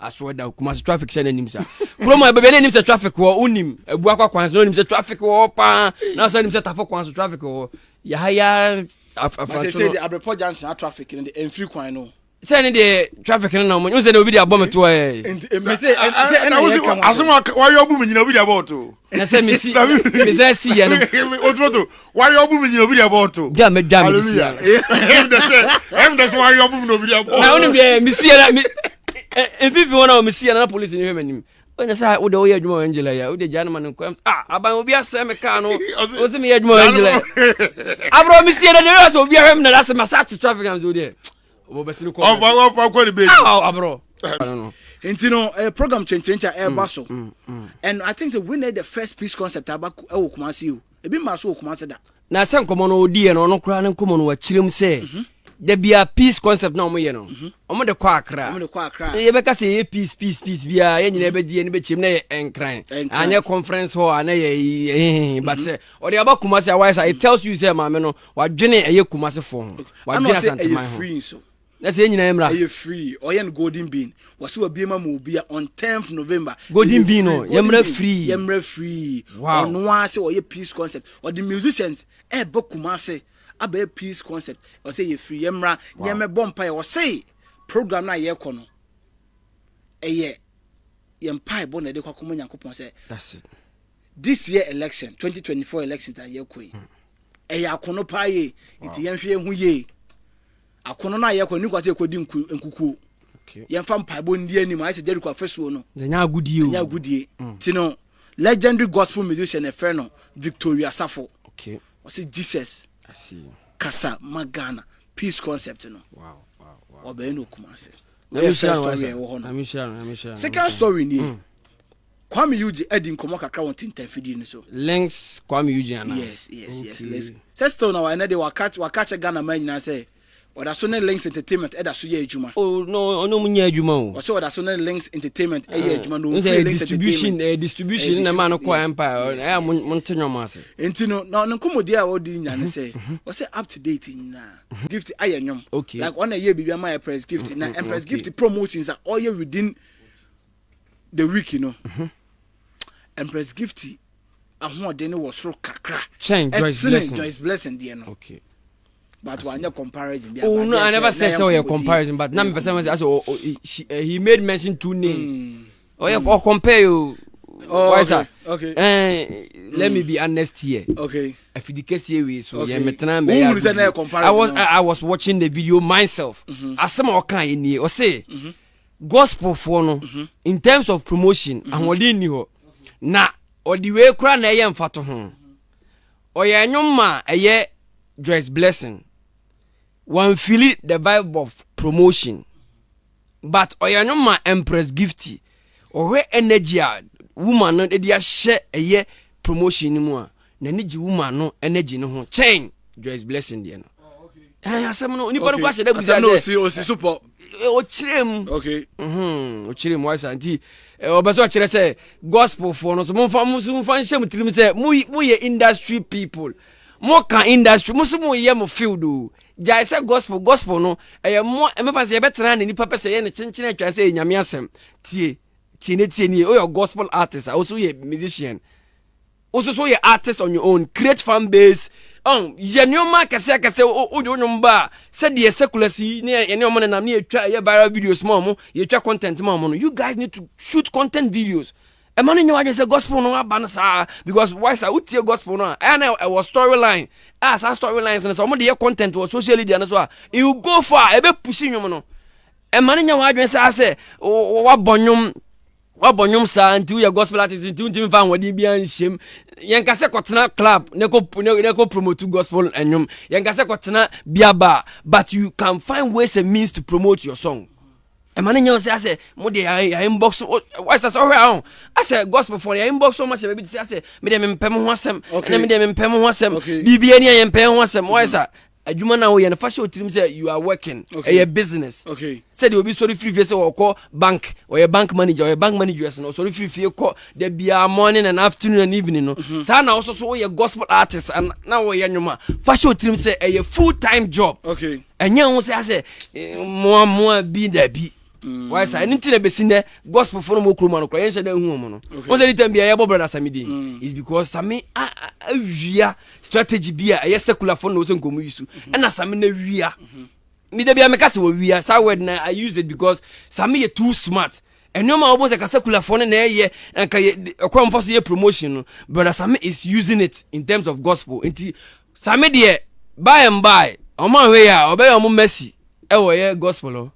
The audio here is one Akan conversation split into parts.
Asoɔ da Kumasi traffic sɛ n'anim sa kurom a baabi a n'anim sɛ traffic wɔ, wonim Abua kwan so n'anim sɛ traffic wɔ hɔ paa, na sɛ anim sɛ Tafo kwan so traffic wɔ hɔ, yaha ya. But sɛ de Abrepɔ Junction a traffic no de ɛmfiri kwan no. Sɛ ne deɛ traffic no na ɔmo n sɛ ne obi de abɔ me to ɛ. Nti mese ɛna yɛ ka ho. Asɛm a wayɛ ɔbu mi nyina, obi de abɔ to. Na sɛ mesi mesɛ si yɛ no. Otumoto wayɛ ɔbu mi nyina, obi de abɔ to. Dwa mɛ dwa mi de si yɛ. Ɛm dɛ sɛ wayɛ ɔbu mi na obi de abɔ. Na wonim deɛ mesi yɛ na mi mfifi wɔn a mesi yɛ na polisi ni hwɛ m'anim ɔnyɛ sɛ wode woyɛ adwuma wɔ Angela yɛ, wode gya no ma no nkɔ. Ah, aban obi asɛ me kaa no, wo sɛ meyɛ adwuma wɔ Angela aborɔ. Mesi yɛ na deɛ sɛ obi ahwɛ me na dasɛ masa ate traffic am sɛ wodeɛ wɔbɛsi no kɔ. Ɔfa kɔ ne baabi. Aborɔ. Nti no program kyɛnkyɛnkyɛn a ɛreba so, and I think sɛ wey the first peace concept aba ɛwɔ Kumasi o, ebi maa so wɔ Kumasi da. Na sɛ nkɔmmɔ no ɔdiiɛ no, ɔno koraa ne nkɔmmɔ no wakyerɛ mu sɛ da bia peace concept na ɔmoyɛ no, ɔmo de kɔ Akra. Ɔmo de kɔ Akra. Yɛbɛka sɛ yɛyɛ peace, peace, peace biara, yɛn nyinaa bɛdi yɛn bɛkyɛm na yɛ Nkran anyɛ conference hall ana yɛ, but sɛ ɔde aba Kumasi a, wayɛ sɛ it tells you sɛ maame no wadwene ɛyɛ Kumasi fo ho, wadwene Asanteman ho, na sɛ yɛn nyinaa mmra. Ɛyɛ free. Ɔyɛ no Golden Bean, wɔsi wɔ bie ma mu obi a on 10th November. Golden Bean no, yɛmmra free. Yɛmmra free. Ɔno ara sɛ ɔyɛ peace concept, ɔde musicians ɛɛbɛ Kumasi abɛyɛ peace concept, ɔsɛ yɛ free, yɛmmra yɛmmɛbɔ mpa yɛ. Ɔsɛ program no a yɛrekɔ no, ɛyɛ yɛn mpaebɔ na ɛde kɔ akɔmɔ Nyankopɔn sɛ That's it. this year election, 2024 election a yɛkɔ yi, ɛyɛ akono paa yie, nti yɛnhwɛ yɛn ho yie. Akono no a yɛkɔ no, ne kwa sɛ yɛkɔdi nkukuo. Yɛmfa mpaebɔ ndi anim, ayɛ sɛ Jericho afasuo no. Ɛnyɛ agodie o. Ɛnyɛ agodie. Nti no legendary gospel musician ɛfrɛ no Victoria Safo, ɔsɛ Jesus I see. kasa ma Ghana peace concept no, ɔbɛyɛ no Kumase. Na wɔyɛ mehyira first no. story Wasa. a ɛwɔ hɔ Na no. mehyira no, na mehyira no. Second story nie: Kwame Eugene adi nkɔmmɔ kakra wɔ ntintanfidie no so. Links Kwame Eugene ana? Yes. Links sɛ still na ɛnɛ de waka kyɛ Ghana man nyinaa sɛ ɔda so ne Links Entertainment ɛda so yɛ adwuma. Oh no, ɔno mu nyɛ adwuma o. Ɔsɛ ɔda so ne Links Entertainment ɛyɛ adwuma na N ɔmfiri sɛ Links distribution Entertainment. Distribution na ma no kɔ Empire. Yes, ɛyɛ mo yes. mo nte nwom ase. Nti no na ne nkɔmmɔdi a ɔdi nya ne sɛ ɔsɛ up to date nyinaa Gift ayɛ nnwom, like ɔna ɛyɛ biribi ama Empress Gift na Empress Gift promotions a ɔyɛ within the week no, Empress Gift ahoɔden no wɔ soro kakra kyɛn Joyce ɛsene Blessing. Joyce Blessing deɛ no. But wanyɛ comparison bi. Oh no, I never said sɛ ɔyɛ comparison, but na mepɛ sɛ mɛ sɛ asɛ he made mention two names. Ɔyɛ ɔ compare o. Oh, Why okay, sir? Okay. Let me be honest here. Afidi kɛseɛ wei so yɛ metena mɛyɛ Wohunu sɛ na ɛyɛ comparison I was no? I was watching the video myself. Asɛm a ɔka yɛ nie: ɔse gospel foɔ no, in terms of promotion, ahoɔden nni hɔ, na ɔde wei kora na ɛyɛ mfato ho. Ɔyɛ nnwom ma ɛyɛ Joyce Blessing, wɔn feel the vibe of promotion, but ɔyɛ nnwom ma Empress Gifty, ɔhwɛ energy a woman no de ahyɛ ɛyɛ promotion no mu a, n'ani gye woman no energy no ho kyɛn Joyce Blessing deɛ no. Ɛn asɛm no nipa no kɔ ahyɛ dɛ busa Asɛm no sɛ osi so pɔ. Ɔkyerɛ mu. Ɔkyerɛ mu wasa, nti ɔbɛ sɛ ɔkyerɛ sɛ gospel foɔ no so, momfa mo so momfa nhyɛ mo tirim sɛ moyɛ industry people, moka industry, mo so moyɛ mo field o. Gyae sɛ gospel, gospel no ɛyɛ mo ɛmɛfa sɛ yɛbɛtena ne nipa pɛ sɛ yɛ ne kyenkyene atwa sɛ ɛyɛ Nyame asɛm. Tie, tie ne tie nie: woyɛ gospel artist a, wo so yɛ musician, wo so so yɛ artist on your own, create fan base, yɛ nneɛma akɛse akɛse. Wode wo nwom ba a, sɛdeɛ secular si ne yɛne ɔmo nenam ne yɛtwa ɛyɛ viral videos ma ɔmo, yɛtwa content ma ɔmo no, you guys need to shoot content videos. Ɛma no nyɛ wadwene sɛ gospel no aba no saa, because why sa wotie gospel no a, ɛyɛ na ɛwɔ storyline a, saa storylines no sɛ ɔmo de yɛ content wɔ social media no so a, it will go far, ɛbɛ push nwom no. Ɛma no nyɛ wadwene saa sɛ wabɔ nwom, wabɔ nwom saa nti woyɛ gospel artist nti wontumi mfa ahoɔden biara nhyɛm. Yɛnka sɛ kɔtena club ne kɔ promote gospel nnwom, yɛnka sɛ kɔtena biaba, but you can find ways and means to promote your song. Ɛma no nyɛ wo sɛ asɛ mo deɛ yɛ inbox wasa sɛ ɔhwɛ aho asɛ gospel fɔ yɛ inbox ɔmo ahyɛ baabi te sɛ asɛ me deɛ mempɛ mo ho asɛm, ɛna me deɛ mempɛ mo ho asɛm, biribia ni a yɛmpɛ ho asɛm. Wɔyɛ sa adwuma no a woyɛ no, fa hyɛ otirim sɛ you are working, ɛyɛ business. Sɛdeɛ obi sɔre firi fie sɛ wɔkɔ bank, ɔyɛ bank manager, ɔyɛ bank manager no, ɔsɔre firi fie kɔ da biara, morning and afternoon and evening no, saa na wɔso so woyɛ gospel artist na wɔyɛ nnwom a, fa hyɛ otirim sɛ ɛyɛ full time job. Ɛnyɛ ho sɛ asɛ mmoa mmoa bi, dabi. Why sa ɛno nti na bɛsi nnɛ gospel fo no mu kurom ano koraa yɛnhyɛ da nhu wɔn no. Wɔn sɛ anytime biara yɛbɔ brother Sami din is because Sami awia strategy bi a ɛyɛ secular fo no sɛ nkɔmmu yi so ɛna Sami na awia. Me da bia meka sɛ wɔwia saa word na I use it because Sami yɛ too smart. Nneɛma a wɔbɔ sɛ ka secular fo no na ɛyɛ nka yɛ ɛkwan mfa so yɛ promotion no, brother Sami is using it in terms of gospel. Nti Sami deɛ by and by wɔn ahwɛ yɛ a ɔbɛyɛ wɔn mercy ɛwɔ yɛ gospel hɔ.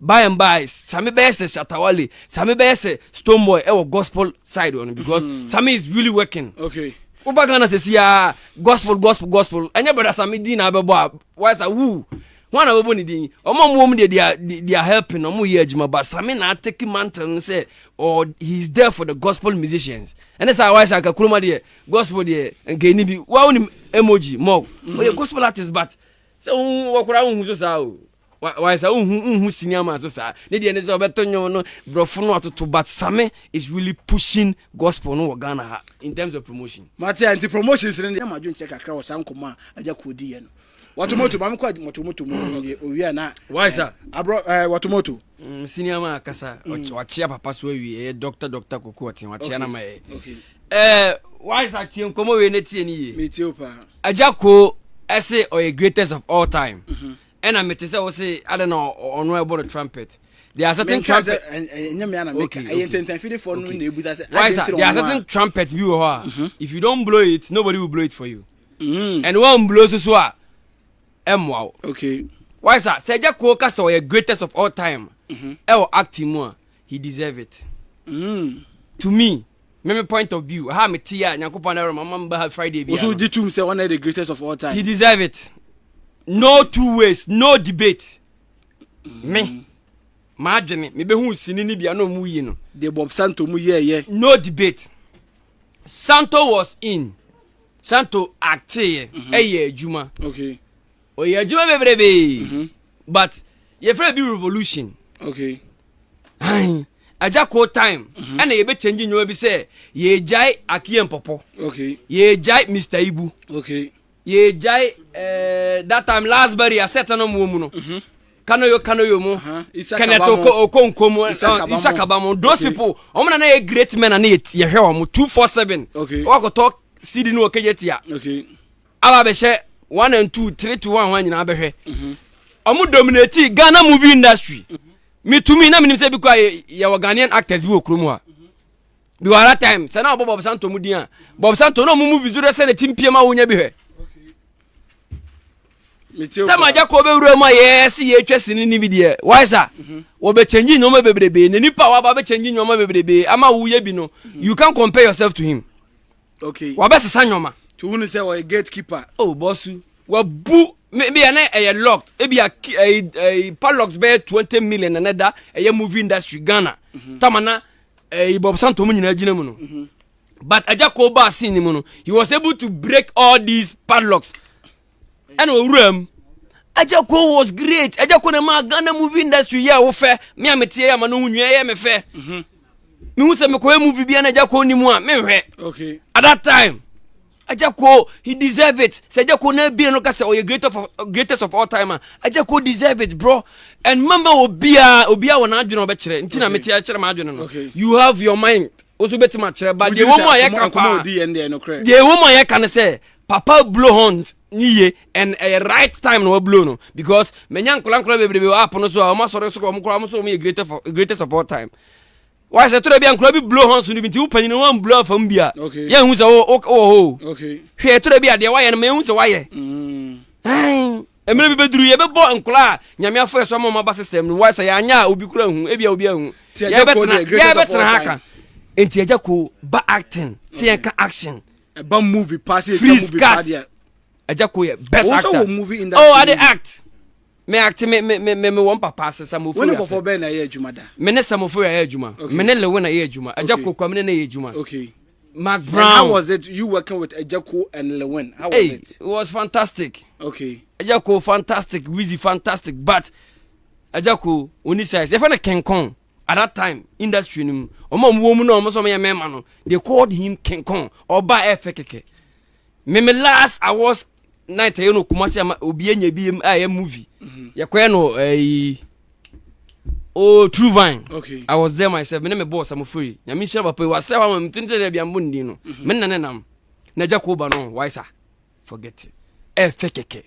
By and by Sami bɛyɛ sɛ Shatta Wale, Sami bɛyɛ sɛ Stonebwoy ɛwɔ gospel side hɔ no because Sami is really working. Okay. Woba Ghana sɛsi a gospel gospel gospel ɛnyɛ brother Sami din na abɛbɔ a why sa woo wɔn na bɛbɔ ne din wɔn a wɔn mu deɛ they are helping wɔn yɛ adwuma but Sami na atake mantle no sɛ or he is there for the gospel musicians ɛne saa why sa nka kuroma deɛ gospel deɛ nka ɛni bi wa wonim emoji mɔg ɔyɛ gospel artist but sɛ wɔkora wohu so saa o why sa wohu wohu senior man so saa ne deɛ ne sɛ ɔbɛto nnwom no borɔfo no atoto but Sami is really pushing gospel no wɔ Ghana ha in terms of promotion. Mate a nti promotions no deɛ ma adwenkyerɛ kakra wɔ saa nkɔmmɔ a Agya Koo diiɛ no. Watomoto maame kɔ motomoto mu nwie owie a na Why sir? Abrɔ ɛɛ watomoto. Senior man akasa wakyea papa so awie ɛyɛ doctor doctor koko ɔten wakyea na ma yɛ. Okay. Ɛɛ why sir tie nkɔmmɔ wei na tie ne yie. Me tie o paa. Agya Koo ɛse ɔyɛ greatest of all time. Ɛna mete sɛ wose adɛn na ɔno ɛbɔ no trumpet. There are certain trumpet. Ɛnyɛ me ana meka. Ɛyɛ ntɛntɛnfidefoɔ no na ebusa sɛ adɛn nti na There are certain trumpet bi wɔ hɔ a if you don't blow it nobody will blow it for you. And wɔn blow so so a ɛmmoa wo. Okay. Why sir? Sɛ Agya Koo ka sɛ ɔyɛ greatest of all time ɛwɔ acting mu a he deserve it. To me, me me point of view, ha me te a Nyankopɔn na ɛrema mama ha Friday bi. Oso gye tum sɛ ɔna the greatest of all time. He deserve it. No two ways, no debate. Me, m'adwene, me behu sini ni bia na ɔmu yi no. De Bob Santo mu yɛɛyɛ. No debate. Santo was in. Santo acteɛ, ɛyɛ adwuma. Okay. Ɔyɛ adwuma bebrebe. But yɛfrɛ bi revolution. Okay. Agya Koo time ɛna yɛbɛ change nneɛma bi sɛ yɛgyae Akie Mpɔpɔ. Okay. Yɛgyae Mr. Ibu. Okay. Yɛgyae that time Lasbury asɛtɛ no mu mu no. Kanoyo Kanoyo mu. Kenneth Okonkwo mu. Isa Kaba mu. Those people wɔn na na yɛ great men na na yɛhwɛ wɔn 247. Okay. Wɔakɔtɔ CD no wɔ Kejetia. Okay. Aba bɛhyɛ 1 and 2 3 to 1 wɔn nyinaa bɛhwɛ. Wɔn dominate Ghana movie industry. Metumi na menim sɛ bi kɔ a yɛwɔ Ghanaian actors bi wɔ kurom ha. Because at that time sɛ na ɔbɔ Bob Santo mu din a Bob Santo na ɔmo movies dodoɔ sɛ ne ti mpie ma wonya bi hwɛ. Tama agya kɔ bɛwura mu a yɛse yɛtwa sini no bi deɛ why sa wɔbɛkyɛngye nneɛma bebrebe na nipa a waba bɛkyɛngye nneɛma bebrebe ama woyɛ bi no you can compare yourself to him. Okay. Wabɛsesa nneɛma. To who sɛ ɔyɛ gatekeeper. Oh bɔsu wabu bi a na ɛyɛ locked ebi a ɛyi padlocks bɛyɛ 20 million na ne da ɛyɛ movie industry Ghana. Tama na ɛyi Bob Santo mu nyinaa gyina mu no. But Agya Koo baa scene mu no he was able to break all these padlocks ɛna owura mu. Agya Koo was great. Agya Koo na ma Ghana movie industry yɛ wo fɛ. Me a meteɛ yɛ ama no ho nwi ɛyɛ me fɛ. Mehu sɛ mekɔyɛ movie bi na Agya Koo ni mu a menhwɛ. Okay. At that time Agya Koo he deserve it. Sɛ Agya Koo na ebien no ka sɛ ɔyɛ greatest of all time a Agya Koo deserve it bro. And mama obia obia wɔ n'adwene ɔbɛkyerɛ nti na mete akyerɛ m'adwene no. You have your mind. Wo so bɛtumi akyerɛ ba deɛ ɛwɔ mu a yɛka paa deɛ ɛwɔ mu a yɛka ne sɛ papa blow horns ni yie and ɛyɛ right time na wablow no because menya nkɔla nkɔla bebrebe wɔ app no so a wɔn asɔre so wɔn koraa wɔn so wɔn yɛ greatest of all time. Why sɛ tɔrɔ bi a nkɔla bi blow horns no bi nti wo panyin no wɔn blow afam bi a yɛn hu sɛ wɔ wɔ hɔ o hwɛ tɔrɔ bi a deɛ wayɛ no ma yɛn hu sɛ wayɛ. Mmerɛ bi bɛduru yɛbɛbɔ nkɔla a nyame afɔ yɛ so ama wɔn aba system no why sɛ yɛanya a obi kura hu ebi a obi ahu yɛbɛtena ha ka nti Agya Koo ba acting sɛ yɛn ka action ɛba movie pa sɛ freeze cut Agya Koo yɛ best actor oh I dey act me act me me me me wɔn papa ase Sam Ofori ase. Wɔn nkɔfɔ bɛn na ɛyɛ adwuma da. Me ne Sam Ofori ayɛ adwuma. Me ne Lewin ayɛ adwuma. Agya Koo kura me ne ne yɛ adwuma. Okay. Mark Brown. And how was it you working with Agya Koo and Lewin? How was hey, it? It was fantastic. Okay. Agya Koo fantastic, Wizzy fantastic, but Agya Koo oni size. Yɛfɛ no King Kong at that time industry no mu. Ɔmo a ɔmo wɔ mu na ɔmo sɛ ɔmo yɛ mɛɛma no, they called him King Kong. Ɔba ɛfɛ kɛkɛ. Me me last awards night ɛyɛ no Kumasi ama obi anya bi a ɛyɛ movie. Yɛkɔyɛ no ɛyi. Oh, True Vine. Okay. I was there myself. Me ne me boss Amofori. Nyame nhyira papa yi. Wasɛ wa ma me tente dɛ bia mbɔ ne din no. Me ne ne nam. Na agya ko ba no, why sa? Forget it. Ɛfɛ kɛkɛ.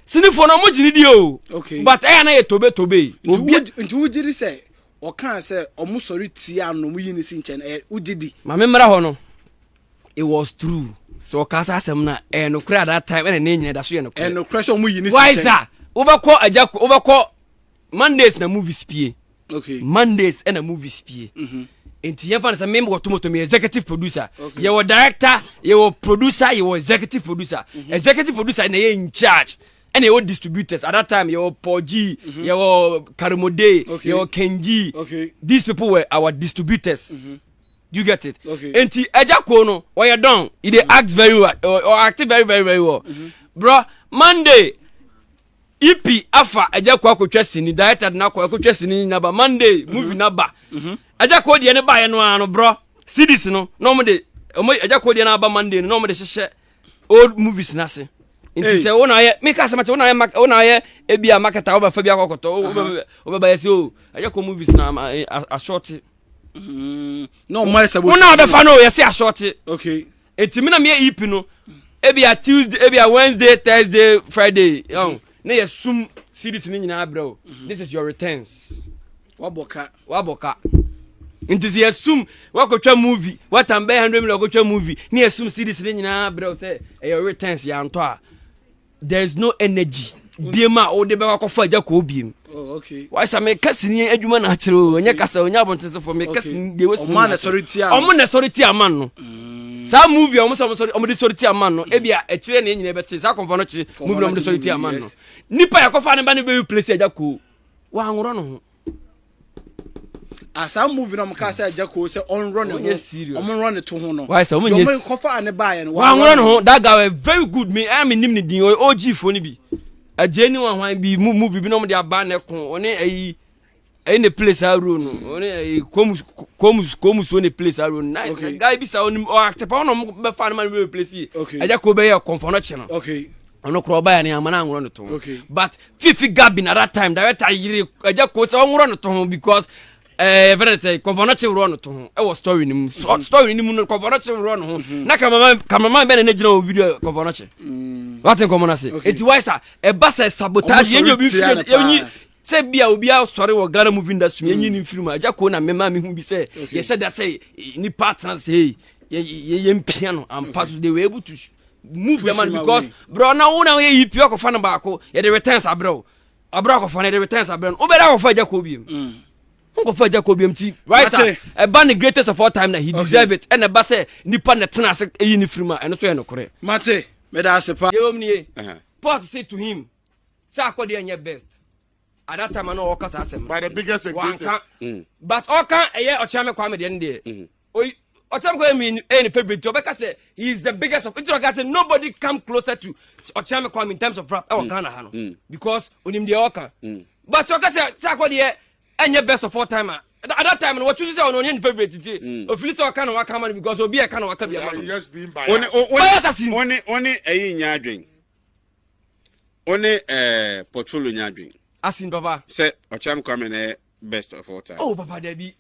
Sinifoɔ no ɔmo gye ne di o. Okay. But ɛyɛ na yɛ tobe tobe. Nti wogye di sɛ ɔkaa sɛ ɔmo sɔre tia no ɔmo yi ne si nkyɛn ɛyɛ wogye di? Ma me mmra hɔ no. It was true. Sɛ ɔka saa asɛm no a, ɛyɛ nokorɛ at that time ɛna ne nyina ɛda so yɛ nokorɛ. Ɛyɛ nokorɛ sɛ ɔmo yi ne si nkyɛn. Why sa? Wobɛkɔ agya wobɛkɔ Mondays na movies pie. Okay. Mondays ɛna movies pie. Mm -hmm. Nti yɛmfa no sɛ me wɔ tomoto me executive producer. Okay. Yɛwɔ director, yɛwɔ producer, yɛwɔ executive producer. Mm -hmm. Executive producer na yɛ in charge. Ɛna yɛwɔ distributors at that time yɛwɔ Paul G, mm -hmm. yɛwɔ Karimode, okay. yɛwɔ Kenji. Okay. These people were our distributors. Mm -hmm. Do you get it? Okay. Nti Eja Ko no, ɔyɛ dɔn. He dey act very well. Or act very very very well. Mm -hmm. Bro, Monday EP afa Agya Koo akɔtwa sini, director de no akɔ akɔtwa sini naba Monday mhm. movie naba. Mhm. Agya Koo deɛ ne baeɛ no ara no brɔ CDs no na wɔn de wɔn Agya Koo deɛ no aba Monday no na wɔn de hyehyɛ old movies no ase. Nti sɛ wɔn ayɛ meka asɛm akyɛ wɔn ayɛ wɔn ayɛ ebi a marketer wɔbɛfa bi akɔkɔtɔ wɔbɛba yɛ sɛ o Agya Koo movies na asɔɔte. Mm, na wɔn ayɛ sɛ wɔn a wɔbɛfa no yɛ sɛ asɔɔte. Okay. Eti mi na mi yɛ EP no ebi a Tuesday ebi a Wednesday Thursday Friday yɔn ne yɛ sum series ne nyinaa brɛ o mhm. this is your returns. Wabɔ ka. Wabɔ ka. Nti sɛ yɛ sum wakɔtwa movie watam bɛyɛ 100 million wakɔtwa movie ne yɛ sum series ne nyinaa brɛ o sɛ ɛyɛ returns yɛ antɔ a. There is no energy biem a wode bɛkɔ akɔfa agya kɔɔ biem. Oh, okay. Why sɛ meka sini adwuma na akyerɛ o, ɛnyɛ kasa o, ɛnyɛ abɔntensefo, meka sini deɛ wɔ sini. Ɔmo na sɔre tia. Ɔmo na sɔre tia man no. Mm. Saa movie a ɔmo sɛ ɔmo sɔre ɔmo de sɔre tia man no, ebi a akyerɛ na enyina ɛbɛte saa kɔnfa no kye movie na ɔmo de sɔre tia man no. Nipa yɛ kɔfa ne ba ne bɛ replace agya kɔɔ. Wɔanworɔ no ho. Ah, saa movie na ɔmo kaa sɛ agya koo sɛ ɔnrɔ ne ho ɔmo nrɔ ne to ho no. Why sɛ ɔmo nyɛ ɔmo kɔfa ne baayɛ no. Wɔanworɔ ne ho that guy were very good me ɛyà mi nim ne din ɔyɛ OG fo ne bi agye ne wɔn ahwan bi movie bi na ɔmo de aba ne ko ɔne ɛyi ɛyi ne play saa role no ɔne ɛyi komu komu komu so ne play saa role no na guy bi sa ɔnim ɔakte pa ɔna ɔmo bɛfa ne ma ne bɛ replace yi agya koo bɛyɛ kɔnfɔ no kye no. Ɔno korɔ ɔbaeɛ no yɛama no anworɔ no to ho but Fifi Gabin at that time director yere agya ko sɛ ɔnworɔ no to ho because ɛɛ eh, fɛn sɛ kɔnfɔ no kye worɔ no to ho ɛwɔ story no mu mm-hmm. story no mu no kɔnfɔ no kye worɔ no ho mm-hmm. na cameraman cameraman bɛn na ne gyina wɔ video kɔnfɔ no kye mm. wate nkɔmɔ no ase eti why sa ɛba sɛ sabotage yɛn nyɛ obi firi yɛn nyi sɛ bi a obi asɔre wɔ Ghana movie industry yɛn nyi ne mfiri mu agya ko na mɛma mi hu bi sɛ yɛhyɛ da sɛ nipa atena sɛ yɛ yɛ yɛn pia no ampa so they were able to move the man because bro na wo na woyɛ yi pii akɔfa no baako yɛde returns abrɛ wo abrɛ akɔfa no yɛde returns abrɛ no wobɛda akɔfa agya kɔ biem mm. nkɔfa agya kɔ biem ti right sir ɛba ne greatest of all time na he deserve it ɛna ɛba sɛ nipa na tena ase eyi ne firi mu a ɛno so yɛ nokorɛ. Mate meda ase pa. Yɛwɔ mu nie Paul say to him sɛ akɔdeɛ nyɛ best at that time na ɔka saa asɛm by the biggest and greatest mm. but ɔka ɛyɛ ɔkyerɛ me kwame deɛ no deɛ mm. oyi ɔkyerɛ me kwame ɛyɛ ne favourite ɔbɛka sɛ he is the biggest of nti ɔka sɛ nobody come closer to ɔkyerɛ me kwame in terms of rap ɛwɔ mm. Ghana ha no mm. because onim deɛ ɔka mm. but ɔka sɛ sɛ akɔ deɛ ɛnyɛ best of all time a at that time no wɔtumi sɛ ɔno ɔnyɛ ne favourite nti mm. ofili sɛ ɔka na waka ama no because obi a ɛka na waka bi ama no. One one ɛyi nya adwen. Wo ne eh, portfolio nya adwen. Asin papa. Sɛ Ɔkyam Kwame na ɛyɛ best of all time. Oh papa dabi.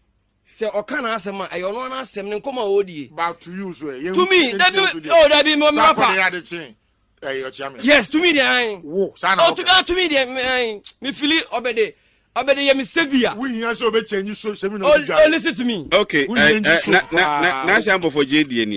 Sɛ ɔka n'asɛm a ɛyɛ ɔno ara n'asɛm ne nkɔmɔ a ɔredie. But to you so ɛ. To me dabi oh dabi me me papa. Sakɔ de ade kyen ɛyɛ Ɔkyam. Yes to me deɛ ayi. Wo saa na ɔka. Oh to me to me deɛ ayi me fili ɔbɛde ɔbɛde yɛ me saviour. Wo hia sɛ ɔbɛ change so sɛmi na ɔdi dwa. Oh listen to me. Okay eh, eh, na na na na ahyɛ abɔfɔ gye die ni.